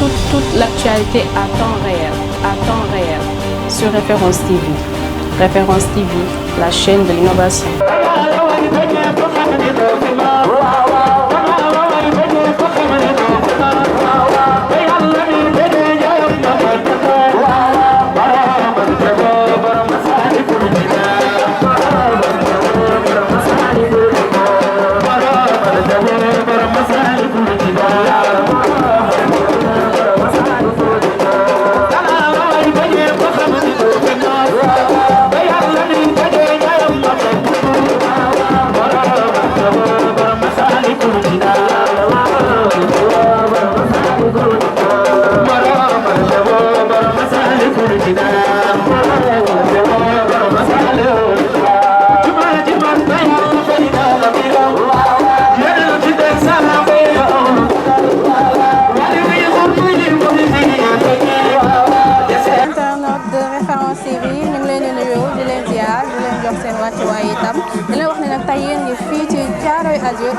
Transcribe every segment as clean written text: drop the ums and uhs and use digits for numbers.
toute l'actualité à temps réel sur Référence TV. Référence TV, la chaîne de l'innovation.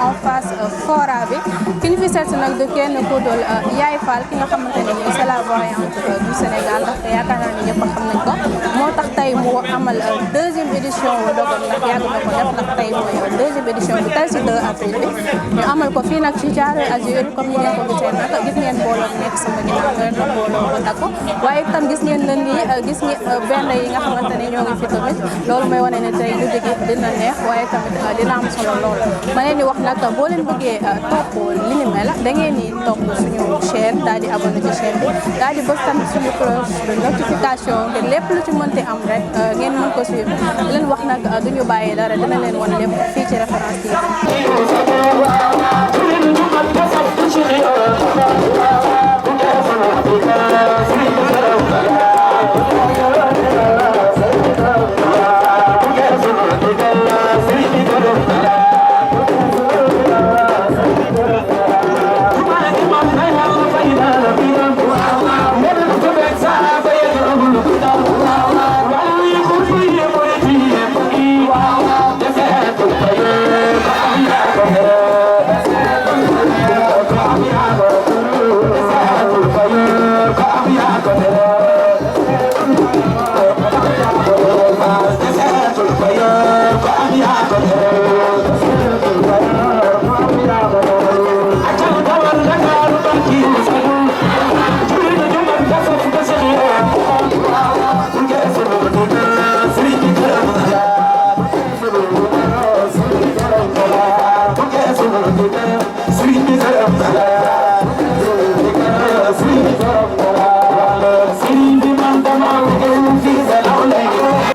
en face fora bi ki ñu fi seet si nag du kenn ku dul Yaye Fall ki nga xamante ne nii c'est la voyante du Sénégal ndaxte yaakaar naa ni ñëpp xam nañ ko moo tax tey mu amal deuxième édition wu Ndogu ndax yàgg na ko def ndax tey mooy deuxième édition bi tey si 2 avril bi ñu amal ko fii nag ci Thiaroye Azur comme ni ngeen ko gisee nag gis ngeen mbooloo bi nekk sama ginnaaw doon na mbooloo bu takku waaye itam gis ngeen leen nii gis ngeen benn yi nga xamante ne ñoo ngi fi tamit loolu mooy wane ne tey lu jóge dina neex waaye tamit dina am solo lool ma leen di wax nag boo leen bëggee topp li ni mel da ngeen di topp suñu chaîne daal di abonné ci chaîne bi daal di bës tamit suñu cloche de notification ngir lépp lu ci mënti am rek ngeen mën ko suivre di leen wax nag duñu bàyyi dara dina leen wan lépp fii ci Référence TV.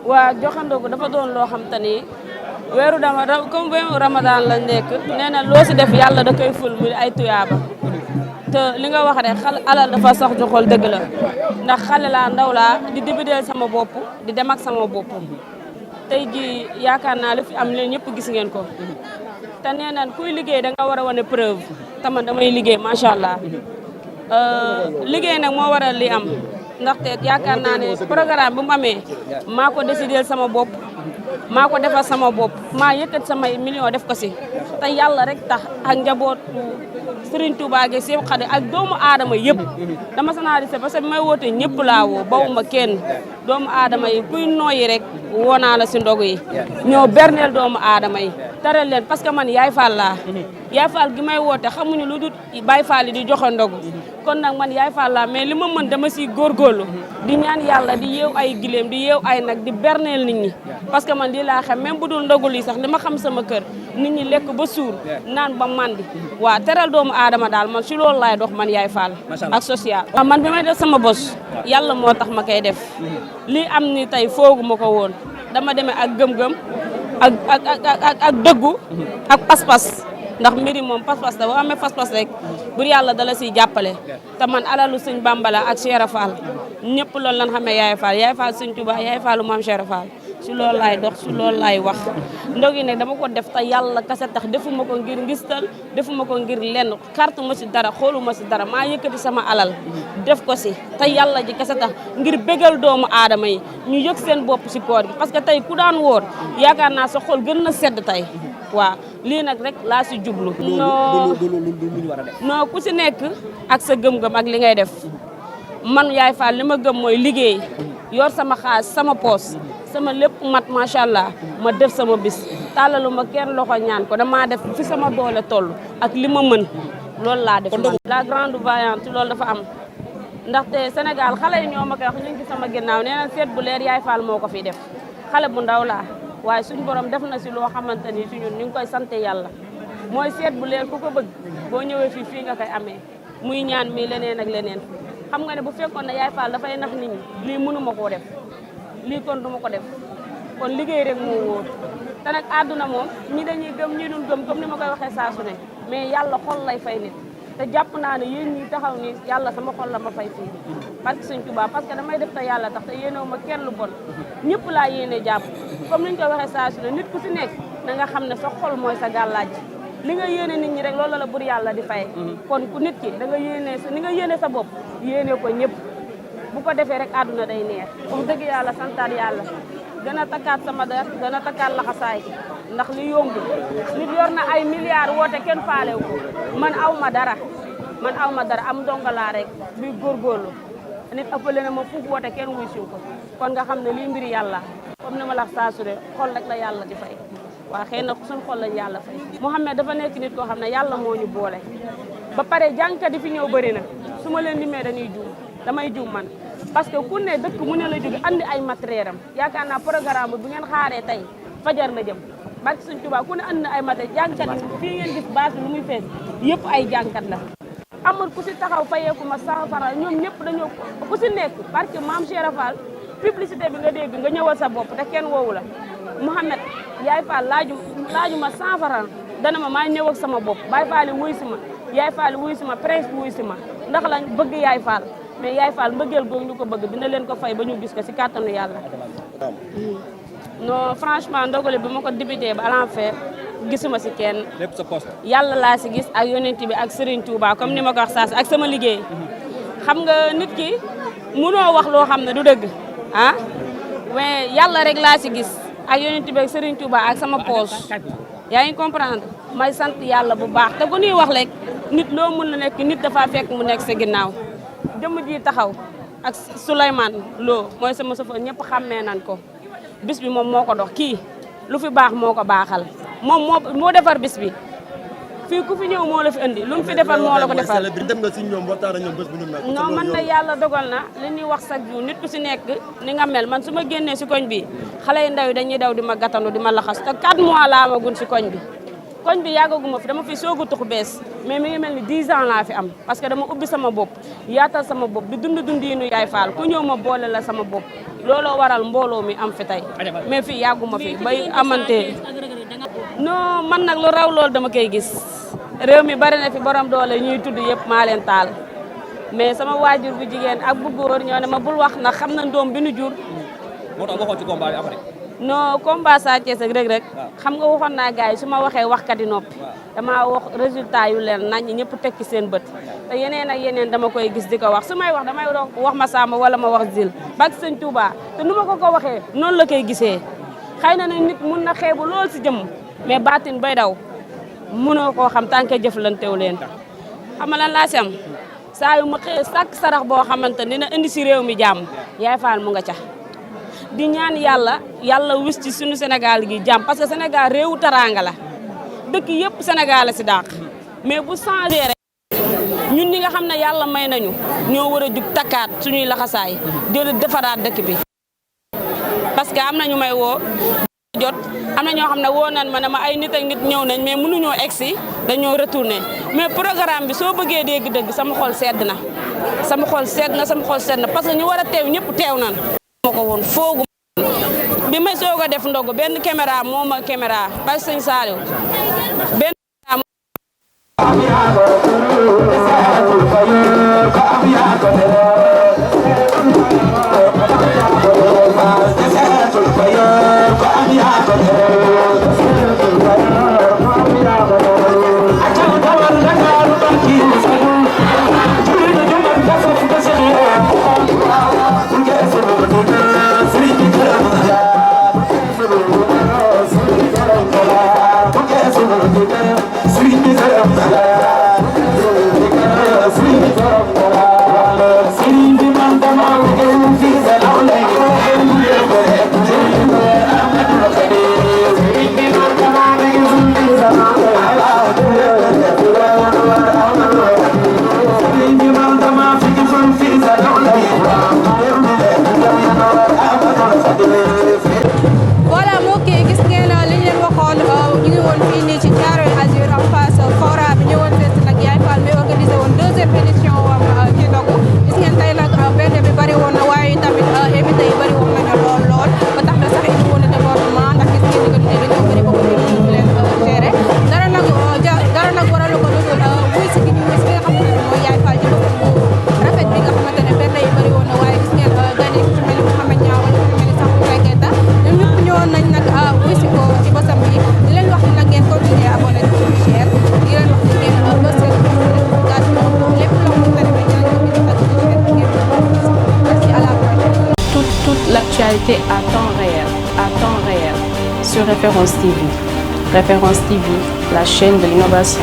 waa joxandoo dafa doon loo xam te ni weeru dama comme weeru Ramadan lañ nekk nee na loo si def yàlla da koy ful mu ay tuyaaba te li nga wax rek alal dafa sax ju xol dëgg la ndax xale laa ndaw laa di débideel sama bopp di dem ak sama bopp tey ji yaakaar naa li fi am leen ñëpp gis ngeen ko te nee na kuy liggéey da nga war a wane preuve te man damay liggéey macha allah liggéey nag moo waral li am ndaxte yaakaar naa ne programme bu mu amee maa ko décidé sama bopp maa ko defal sama bopp maa yëkkat samay million def ko si te yàlla rek tax ak njabootu Serigne Touba gi Seex Xaadim ak doomu aadama yëpp dama sanaarise parce que bi may woote ñëpp laa woo bawuma kenn doomu aadama yi kuy nooyi rek woo naa la si ndogu yi ñoo berneel doomu aadama yi taral leen parce que man Yaye Fall laa Yaye Fall gi may woote xamuñu lu dul Baye Fall yi di joxe ndogu kon nag man Yaye Fall laa mais li ma mën dama siy góorgóorlu di ñaan yàlla di yeew ay gileem di yeew ay nag di berneel nit ñi parce que man lii laa xam même bu dul ndogul yi sax li ma xam sama kër nit ñi lekk ba suur naan ba mandi waaw teral doomu aadama daal man si loolu laay dox man Yaye Fall ak social waaw man bi may def sama bos yàlla moo tax ma koy def lii am ni tey foogu ma ko woon dama demee ak gëm-gëm ak dëggu ak pas-pas ndax mbiri moom pas-pas la boo amee pas-pas rek bur yàlla dala siy jàppale te man alalu sëñ Bambala ak Cheikh Fall ñëpp loolu lan xamee Yaye Fall sëñ Touba Yaye Fallu maam Cheikh Fall si loolu laay dox si loolu laay wax ndog yi nag dama ko def te yàlla kase tax defuma ko ngir ngistal defuma ko ngir lenn carte ma si dara xooluma si dara maa yëkkati sama alal def ko si te yàlla ji kase tax ngir bégal doomu aadama yi ñu yëg seen bopp si koor gi parce que tey ku daan wóor yaakaar naa sa xol gën na sedd tey waaw lii nag rek laa si jublu. non ku si nekk ak sa gëm-gëm ak li ngay def man Yaay Fall li ma gëm mooy liggéey yor sama xaalis sama poos sama lépp mat macha allah ma def sama bis tàllalu ma kenn loxo ñaan ko damaa def fi sama doole toll ak li ma mën loolu laa def. la grande vaillante loolu dafa am ndaxte Sénégal xale yi ñoo ma koy wax ñu ngi sama ginnaaw nee na seet bu leer Yaay Fall moo ko fiy def xale bu ndaw laa waaye suñu borom def na si loo xamante ni si ñun ñu ngi koy sant yàlla mooy seet bu leer ku ko bëgg boo ñëwee fii nga koy amee muy ñaan mi leneen ak leneen xam nga ne bu fekkoon ne Yaay Fall dafay nax nit ñi lii mënu ma koo def lii kon du ma ko def kon liggéey rek moo wóor te nag àdduna moom ñi dañuy gëm ñi dul gëm comme ni ma koy waxee saa su ne mais yàlla xol lay fay nit te jàpp naa ne yéen ñi taxaw ni yàlla sama xol la ma fay fii parce que Sëñ Tuubaa parce que damay def te yàlla tax te yéenewu ma kenn lu bon ñëpp laa yéene jàpp comme ni ñu koy waxee saa su ne nit ku si nekk na nga xam ne sa xol mooy sa gàllaaj li nga yéene nit ñi rek loolu la bur yàlla di fay kon ku nit ki da nga yéene ni nga yéene sa bopp yéene ko ñëpp bu ko defee rek àdduna day neex wax dëgg yàlla santaat yàlla gën a takkaat sama der gën a takkaat laxasaay ndax li yomb nit yor na ay milliards woote kenn faalew ko man aw ma dara am ndongalaa rek bi góorgóorlu nit ëppale na ma fuuf woote kenn wuy siw ko kon nga xam ne lii mbiri yàlla comme ni ma la saa su ne xol rek la yàlla di fay waaw xëy na suñu xol lañ yàlla fay Mouhamed dafa nekk nit koo xam ne yàlla moo ñu boole ba pare jàngkat yi fi ñëw bëri na su ma leen limee dañuy juum damay juum man parce que ku ne dëkk mu ne la jóge andi ay matériel am yaakaar naa programme bu ngeen xaaree tey fajar la jëm barke Sëñ Tuubaa ku ne andi na ay matériel jàngkat yi fii ngeen gis base bi lu muy fees yëpp ay jàngkat la amul ku si taxaw fayeeku ma 100 francs ñoom ñëpp dañoo ku si nekk parce que maam Cheikh Fall publicité bi nga dégg nga ñëwal sa bopp te kenn woowu la Mouhamed Yaay Fall laaju ma 100 francs dana ma maa ñëw ak sama bopp Baay Fall wuy si ma Yaay Fall wuy si ma presse wuy si ma ndax lañ bëgg Yaay Fall mais Yaay Fall mbëggeel googu ñu ko bëgg dina leen ko fay ba ñu gis ko si kàttanu yàlla non franchement ndogale bi ma ko débuté ba l'enfer gisuma si kenn lépp sa poste yàlla laa si gis ak yonent bi ak Serigne Touba comme ni ma ko wax saas ak sama liggéey xam nga nit ki mënoo wax loo xam ne du dëgg ah mais yàlla rek laa si gis ak yonent bi ak Serigne Touba ak sama poche yaa ngi comprendre may sant yàlla bu baax te ku ñuy wax rek nit loo mën na nekk nit dafa fekk mu nekk sa ginnaaw jëmm ji taxaw ak Souleymane Lo mooy sama chauffeur ñëpp xàmmee nañ ko bis bi moom moo ko dox kii lu fi baax moo ko baaxal moom moo defar bis bi fii ku fi ñëw moo la fi indi lu mu fi defar moo la ko defar dem nga si ñoom waxtaan ak ñoom bés bu ñu mel non man na yàlla dogal na li ñuy wax chaque jour nit ku si nekk ni nga mel man su ma génnee si koñ bi xale yu ndaw yi dañuy daw di ma gàttandu di ma laxas te 4 mois laa amagun si koñ bi yàggaguma fi dama fi soog a tux bees mais mi ngi mel ni 10 ans laa fi am parce que dama ubbi sama bopp yaatal sama bopp di dund dundiinu Yaay Fall ku ñëw ma boole la sama bopp looloo waral mbooloo mi am fi tey mais fii yàgguma fi bay amante non man nag lu raw loolu dama koy gis réew mi bari na fi borom doole ñuy tudd yëpp maa leen taal mais sama waajur bu jigéen ak bu góor ñoo ne ma bul wax ndax xam na doom bi nu jur moo tax waxoon ci combat bi après non combat Sa Thiès ak Reug Reug xam nga waxoon naa gars yi su ma waxee waxkat yi noppi damaa wax résultat yu leen nañ ñëpp tekki seen bët te yeneen ak yeneen dama koy gis di ko wax su may wax damay wax ma Samba wala ma wax Zil bak Sëñ Touba te nu ma ko waxee noonu la koy gisee xëy na nag nit mun na xeebu lool si jëmm mais baatin bay daw mënoo koo xam tant que jëflantew leen xam nga lan laa si am saa yu ma xëy sàkk sarax boo xamante ne dina indi si réew mi jàmm Yaay Fall mu nga ca di ñaan yàlla wis ci suñu Sénégal gi jàmm parce que Sénégal réewu taraanga la dëkk yëpp Sénégal la si dàq mais bu changé rek ñun ñi nga xam ne yàlla may nañu ñoo war a jug takkaat suñuy laxasaay jël defaraat dëkk bi parce que am na ñu may woo jot am na ñoo xam ne woo nañ ma ne ma ay nit ak nit ñëw nañ mais mënuñoo egsi dañoo retourné mais programme bi soo bëggee dégg dëgg sama xol sedd na parce que ñu war a teew ñëpp teew nañ ma ko woon foogu bi may soog a def ndogu benn caméra moo ma caméra ba Sëñ Saliou benn Okay. L'actualité à temps réel, sur Référence TV. Référence TV, la chaîne de l'innovation.